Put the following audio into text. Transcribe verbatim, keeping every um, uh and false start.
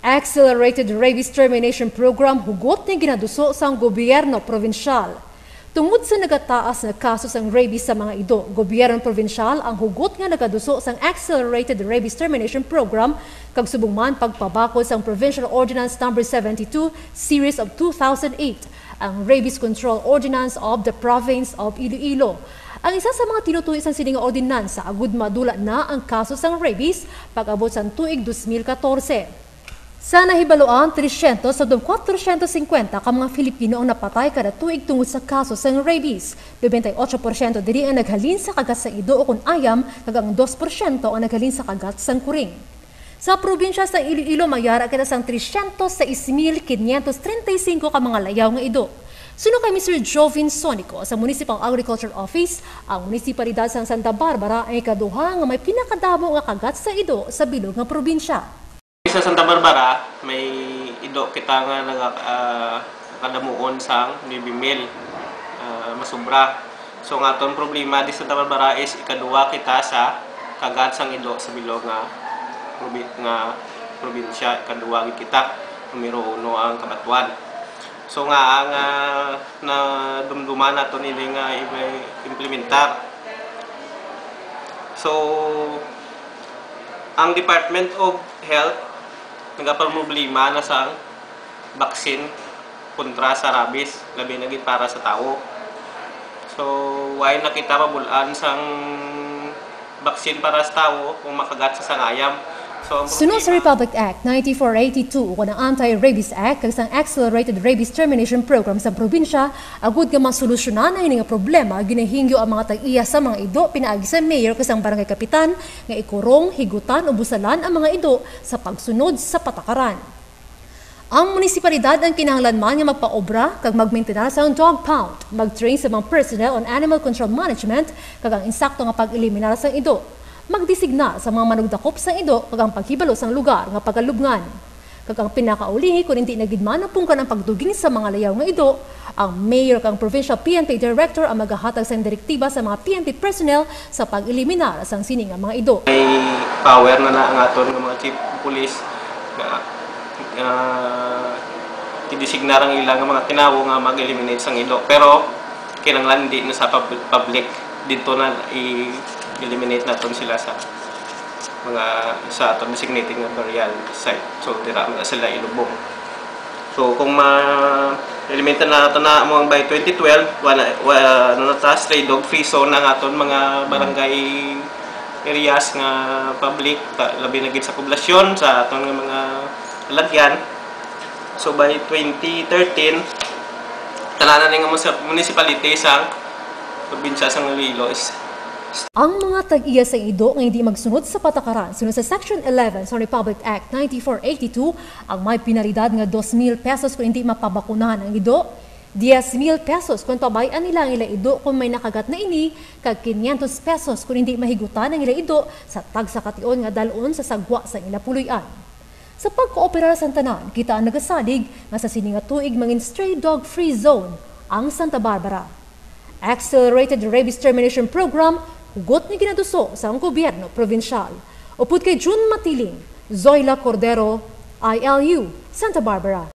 Accelerated Rabies Termination Program hugot nga ginaduso sang gobyerno probinsyal. Tungod sa nagataas nga kaso sang rabies sa mga ido, gobyerno probinsyal ang hugot nga nagaduso sang Accelerated Rabies Termination Program, kag subong man pagpabakod sang Provincial Ordinance Number Seventy-two, Series of two thousand eight, ang Rabies Control Ordinance of the Province of Iloilo. Ang isa sa mga tinutuyo sang sini nga ordinansa agud madula na ang kaso sang rabies pag-abot sang tuig dos mil katorse. Sa nahibaluan, trescientos sa kwatro siyento singkwenta ka mga Filipino ang napatay kada tuig tungod sa kaso sang rabies. Nobenta y ocho porsyento diri ang naghalin sa kagat sang ido ukon ayam, kag ang dos porsyento ang naghalin sa kagat sang kuring. Sa probinsya sa Iloilo, may ara kita sang trescientos sais mil quinientos treinta y cinco ka mga layaw nga ido. Suno kay Mister Jovin Sonico sa Municipal Agriculture Office, ang munisipalidad sang Santa Barbara ang ikaduha nga may pinakadamo nga kagat sa ido sa bilog nga probinsya. Sa Santa Barbara, may ido kita nga naga-, ah, kadamuon sang nuebe mil, ah, masobra. So, ang aton problema di Santa Barbara is ikaduwa kita sa kagat sang ido sa bilog nga probi-, nga probinsya, ikaduwa gid kita, numero uno ang Cabatuan. So, nga ang, ah, nadumduman naton ini nga i-, implementar. So, ang Department of Health nagaproblema na sang vaccine kontra sa rabies, labi na gid para sa tawo. So, wala na kita mabul-an sang vaccine para sa tawo kung makagat sa sang ayam. So, ang Suno sa problema Republic Act ninety-four eighty-two, ukon ang Anti-Rabies Act, kag sang Accelerated Rabies Termination Program sa probinsya, agud nga masolusyonan ang ini nga problema, ginahingyo ang mga tag-iya sa mga ido pinaagi sa mayor kag sang barangay kapitan nga ikurong, higutan o busalan ang mga ido sa pagsunod sa patakaran. Ang munisipalidad ang kinahanglan man nga magpaobra kag magmintenar sang dog pound, mag-train sa mga personnel on animal control management kag ang insakto nga pag-eliminar sang ido, magdesignar sa mga manugdakop sang ido kag ang paghibalo sang lugar nga pagalubngan. Kag ang pinakaulihi, kon indi na gid man napungkan ang pagduging sa mga layaw nga ido, ang mayor kag ang provincial P N P director ang magahatag sang direktiba sa mga P N P personnel sa pag-eliminar sang sini nga mga ido. May power na na ang aton nga mga chief of police nga, ah, gidesignar ang ila nga mga tinawo nga mag-eliminate sang ido. Pero kinahanglan hindi na sa pub-, public, dito na i-eliminate naton sila sa mga, sa aton designated nga burial site. So, dira man na sila ilubong. So, kung ma-eliminate na nato na mo ang by twenty twelve, wala, wa-, ano na ta, stray dog free zone ang aton mga barangay areas nga public, ta-, labi na gid sa poblasyon, sa aton nga mga lalagyan. So, by twenty thirteen, tanan na nga musa-, municipality sa probinsya sang Iloilo is Ang mga tag-iya sa ido nga hindi magsunod sa patakaran suno sa Section eleven sa Republic Act ninety-four eighty-two ang may penalidad nga dos mil pesos kon hindi mapabakunahan ang ido, diez mil pesos kon pabay-an nila ang ila ido kon may nakagat na ini, kag quinientos pesos kon hindi mahigutan ang ila ido sa tagsa ka tion nga dal-on sa sagwa sang ila puloy-an. Sa pagkooperar sang tanan, kita ang nagasalig nga sa sini nga tuig mangin stray dog free zone ang Santa Barbara. Accelerated Rabies Termination Program, hugot nga ginaduso sang gobyerno probinsyal. Upod kay June Matiling, Zoila Cordero, I L U, Santa Barbara.